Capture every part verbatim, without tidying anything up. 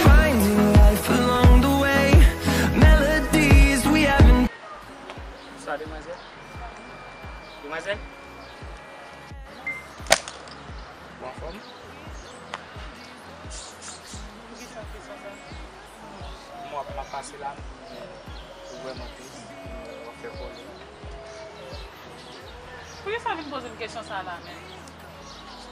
Finding life along the way, melodies we haven't. Sa, demwazèl? Demwazèl? Ou anfòm? Poukisa kesyon sa? Mwen, m ap pase la, m vrèman tris, m ap fè kòlè. Poukisa w vin poze m kesyon sa a la menm?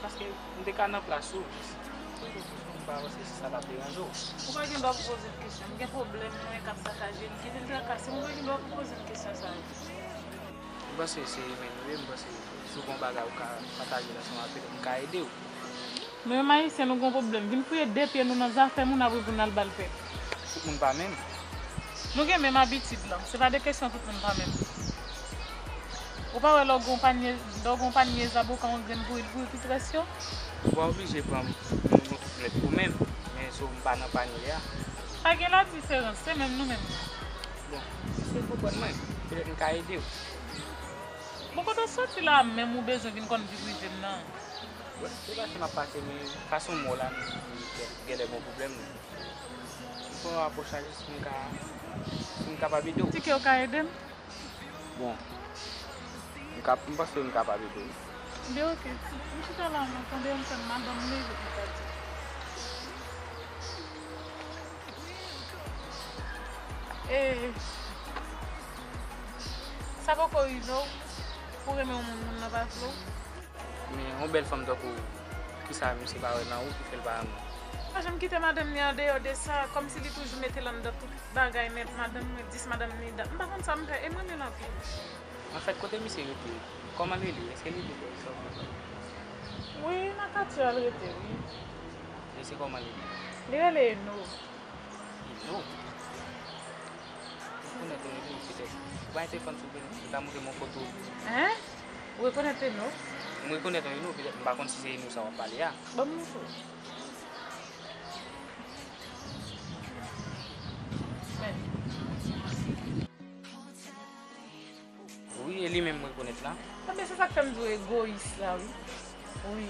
Paske m te ka nan plas ou, m pa panse si sa t ap deranje w. Ou pa gen dwa pou poze m kesyon. M gen pwoblèm mwen k ap sakaje m, ki vin trakase m, ou pa gen dwa pou poze m kesyon sa yo. M panse se imen nou ye, m panse si w gen yon bagay ou ka pataje l ansanm avè m, m ka ede w. Nou menm Ayisyen, nou gen yon pwoblèm. Vin fouye de pye nou nan zafè moun, apre pou n al ba l pèp. Tout moun pa menm. Nou gen menm abitid lan. Se pa de kesyon tout moun pa menm. Ou pa wè lè w gen yon panye, lè w gen yon panye zabokan, yon grenn bouril pou wi tout rès yo? Ou pa oblije pran yon, yon tout mèt ou menm, men so m pa nan panye a. Pa gen ladiferans, se menm nou menm. Bon, si w konprann mwen, petèt m ka ede w. Bon, kote w soti la a menm ou bezwen vin konn vi prive m nan? Bon, se pase m ap pase, men fason m wè w la, m, m, m genlè gen yon pwoblèm. M pran apwòch la jis pou m ka, si m kapab ede w. Ti kè w ka ede m? Bon, m ka, m panse m kapab ede w. Byen, oke. M chita la, mwen tande yon sèl madanm leve pou pati. E sa poko rive w pou renmen yon moun, moun nan pa vle w? Men yon bèl fanm tankou w, kisa misye pa wè nan ou ki fè l pa renmen w? Pa janm kite madanm ni andeyò de sa, kòmsi li toujou mete l anndan tout bagay nèt, madanm mwen dis, madanm ni dat. M pa konn sa m fè, e m renmen l anpil. Anfèt, kote misye rete? Kòman li rele? Èske li rele? Wi, nan katye a l rete, wi. Mesye, kòman li rele? Li rele Eno. Eno? M konèt Eno, petèt. Ou pa gen telefòn sou ou, petèt ou ka montre m yon foto. Hein? Ou rekonèt Eno? M rekonèt yon Eno, petèt m pa konn si se Eno sa w ap pale a. Ban m montre w. Men. Wi, e li menm m rekonèt la. Ebyen, se sa k fè m di w egoyis la, wi. Wi.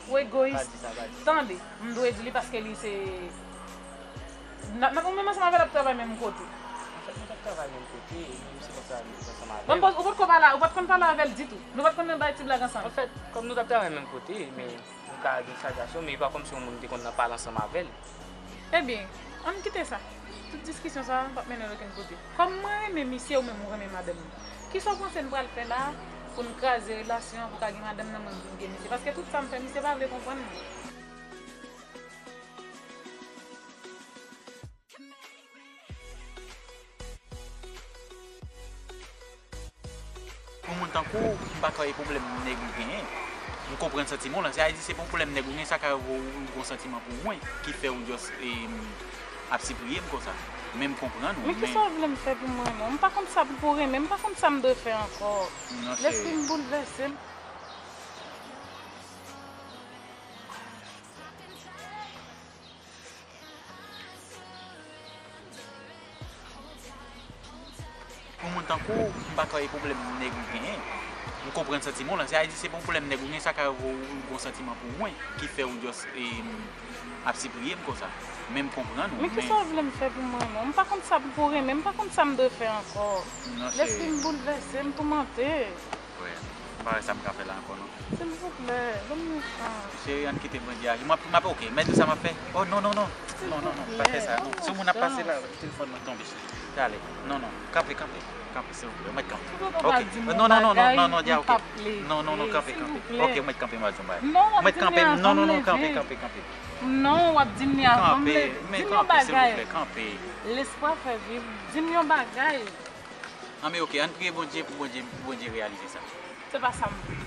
Ou egoyis. Pa di sa, pa di sa. Tande, m dwe di li paske li se. N ap, n ap, ou menm ansanm avè l ap travay menm kote. Anfèt, nou t ap travay menm kote, e menm si konsa nou ansanm avè l. Bon, ou potko pale, ou pa t konn pale avè l ditou. Nou pa t konn menm bay ti blag ansanm. Anfèt, kòm nou t ap travay menm kote, men nou ka gen sajasyon, men e pa kòmsi yon moun te konn nan pale ansanm avè l. Ebyen, ann kite sa. Tout diskisyon sa a p ap mennen l okenn kote. Kòm mwen renmen misye, ou menm ou renmen madanm li. Kisa w panse n pral fè la a pou n kraze relasyon an, pou ka gen madanm nan, mwen vin gen misye? Paske tout sa m fè, misye pa vle konprann mwen. Yon moun tankou w, m pa kwè e pwoblèm nèg ou genyen. M konprann santiman w lan. Sa vle di se pwoblèm nèg ou genyen, sa ka rive w, ou gen yon santiman pou mwen ki fè w just, em, ap sipriye m konsa. Men m konprann ou, men. Men kisa w vle m fè pou m renmen w? M pa konn sa pou, pou renmen, m pa konn sa m dwe fè ankò. Non, cheri. Lespri m boulvèse. Yon moun tankou w, m pa kwè e pwoblèm nèg ou genyen. M konprann santiman w lan. Sa vle di se pwoblèm nèg ou genyen, sa ka rive w, ou gen yon santiman pou mwen ki fè w just, em, ap sipriye m konsa. Men m konprann ou, men. Men kisa w vle m fè pou m renmen w? M pa konn sa pou, pou renmen, m pa konn sa m dwe fè ankò. Non, cheri. Lespri m boulvèse, m toumante. Wè, m pa wè sa m ka fè la ankò non. Silvouplè, ban m yon chans. Cheri, ann kite Bondye aji. M ap, m ap, oke, mèt di sa m ap fè. Oh, non, non, non. Non, non, non, pa fè sa, non. Si yon moun ap pase la, telefòn mwen tonbe, cheri. Talè. Non, non, kanpe, kanpe. Kanpe, silvouplè. Mèt kanpe. Oke. Non, non, non, non, non, non, dja, oke. Non, non, non, kanpe, kanpe. Oke, mèt kanpe, m ap di yon bagay. Mèt kanpe, non, non, non, kanpe, kanpe, kanpe. Non, w ap di m li avan m leve. Di m yon bagay. Kanpe, men kanpe, silvouplè, kanpe. Lespwa fè viv. Di m yon bagay. Anben, oke, ann priye Bondye pou Bondye, pou Bondye reyalize sa. Se pa sa m vle.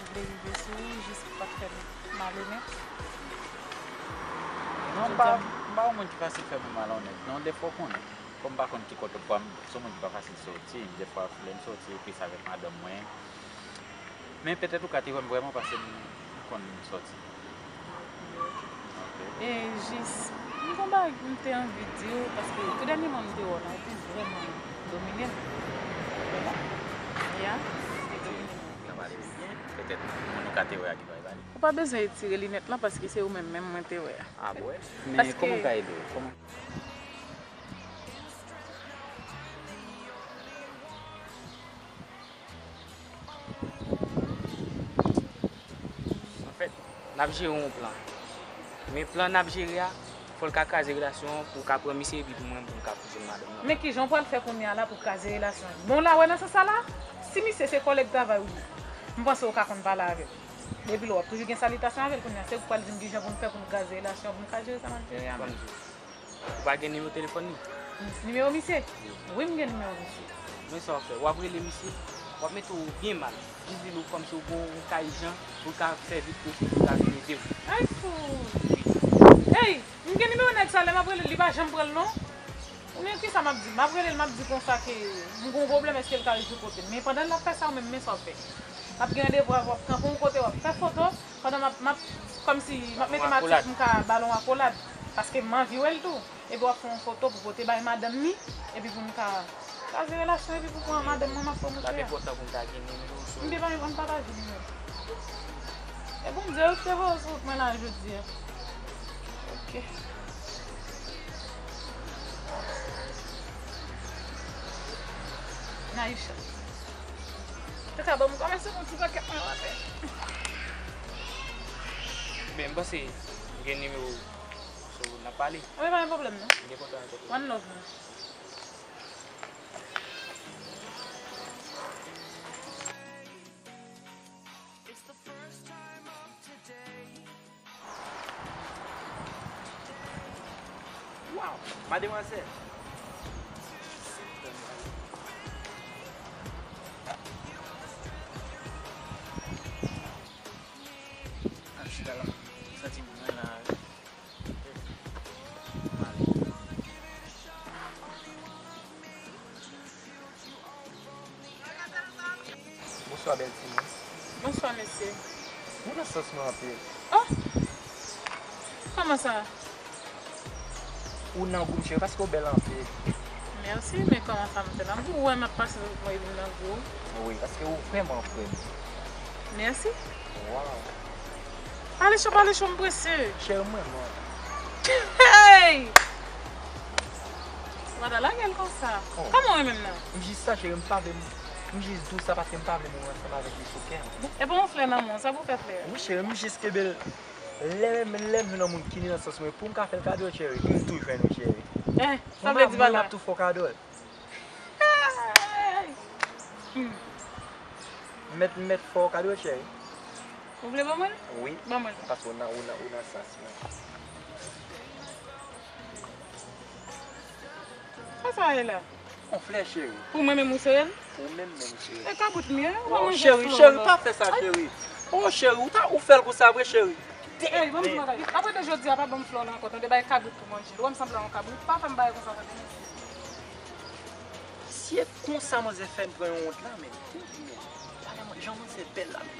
Vle rive sou ou jis pou pa t fè m malonèt. Non, m pa, m pa yon moun ki fasil fè moun malonèt. Non, defwa w konnen. Kòm m pa konn ki kote w pran m, se yon moun ki pa fasil soti. Defwa, lè m soti, e plis avèk madanm mwen. Men petèt ou ka te wè m vrèman paske m konn soti. Ok. E jis, m gon bagay m te anvi di w, paske tou dènyèman m te wè w la, ou te vrèman domine m. Ya, ou te domine m. Nan pale byen, petèt moun ou ka te wè a ki pa pale. Ou pa bezwen retire linèt lan paske se ou menm menm mwen te wè a. Ah, bon? Men paske kòman m ka ede w? Kòman? Anfèt, n ap jere yon plan. Men plan n ap jere a, fò l ka kraze relasyon an pou w ka pran misye epi pou mwen, pou m ka fout jwenn madanm nan. Men kijan w pral fè kounye a la pou w kraze relasyon an? Bon, la wè nan sans sa la, si misye se kòlèg travay ou ye, m panse w ka konn pale avè l. Epi lè w ap toujou gen salitasyon avè l kounye a, se ou k pral di m kijan pou m fè pou m kraze relasyon an, pou m ka jere sa m ap jere a menm. Ou pa gen nimewo telefòn li? Nimewo misye? Wi, m gen nimewo misye. Men sa w ap fè, w ap rele misye, w ap mete w byen mal. Jis di l ou kòmsi w gon yon kay jan pou l ka fè vit pou w, pou l ka vin ede w. Ay fou! Ey! M gen nimewo nèg sa, lè m ap rele l, li pa janm pran l non. Oubyen kisa m ap di? M ap rele l, m ap di konsa ke m gon pwoblèm, èske l ka rive kote m? Men pandan l ap fè sa, ou menm, men sa w ap fè. L ap gen randevou avè w, w ap kanpe yon kote, w ap fè foto, pandan m ap, m ap, kòmsi, m ap mete matik pou m ka ba l yon akolad. Paske m anvi wè l tou. Epi w ap fè yon foto pou pote bay madanm ni, epi pou n ka kraze relasyon, epi pou pran madanm mwen, m ap fè yon... L ap enpòtan pou m ta gen nimewo w sou... M te pa anvi pataje nimewo. E Bondye wi ki te voye w sou wout mwen la jodi a. Ok. Naïcha. Te ka ban m kòmanse yon ti pakèt mwen maten. Men m panse m gen nimewo w, so n ap pale. Anben, pa gen pwoblèm non. M gen kontak ak ou. One love man. Waw, mademwazèl. Al chita la. Santi m mwen la. Bonswa, bèl timoun. Bonswa, mesye. Ou nan sans mwen anpil. Oh! Kòman sa? Ou nan gou m, cheri, paske ou bèl anpil. Mèsi, men kòman sa m fè nan gou? Ou wè m ap pase tout mwen epi m nan gou. Wi, paske ou vrèman frè m. Mèsi. Waw. Pale cho, pale cho, m prese. Cheri, mwen, mwen. Hey! Ou pa ta lage l konsa. Oh. Kòman w renmen m nan? M jis sa, cheri, m pa vle m, m jis di w sa paske m pa vle mouri ansanm avèk li sou kè m. E pa yon flè nan men w, sa pou w fè flè a? Wi, cheri, m jis kenbe l. Lè, lè m jwenn yon moun ki ni nan sans mwen, pou m ka fè l kado, cheri, m tou jwenn ou, cheri. Eh, sa vle di pa la. M ap tou fè w kado l. Hey! Hmm. M mèt, m mèt fè w kado, cheri. Ou vle ban mwen l? Wi. Ban mwen l. Paske ou nan, ou nan, ou nan sans mwen. Sa sa ye la? Yon flè, cheri. Pou mwen menm ou sere l? Pou mwen menm, cheri. E kabrit m ye, ou pa manje flè. Oh, cheri, cheri, pa fè sa, cheri. Oh, cheri, ou ta, ou fè l konsa vre, cheri. Ey, ban m di w yon bagay. Apre de jodi a, pa ban m flè w la ankò, tande, bay kabrit pou manje. Ou wè m sanble a yon kabrit, pa fè m bagay konsa, tande, mesye. Si e konsa manzè fè m pran yon wont la, men, tande, men, jan manzè bèl la, men,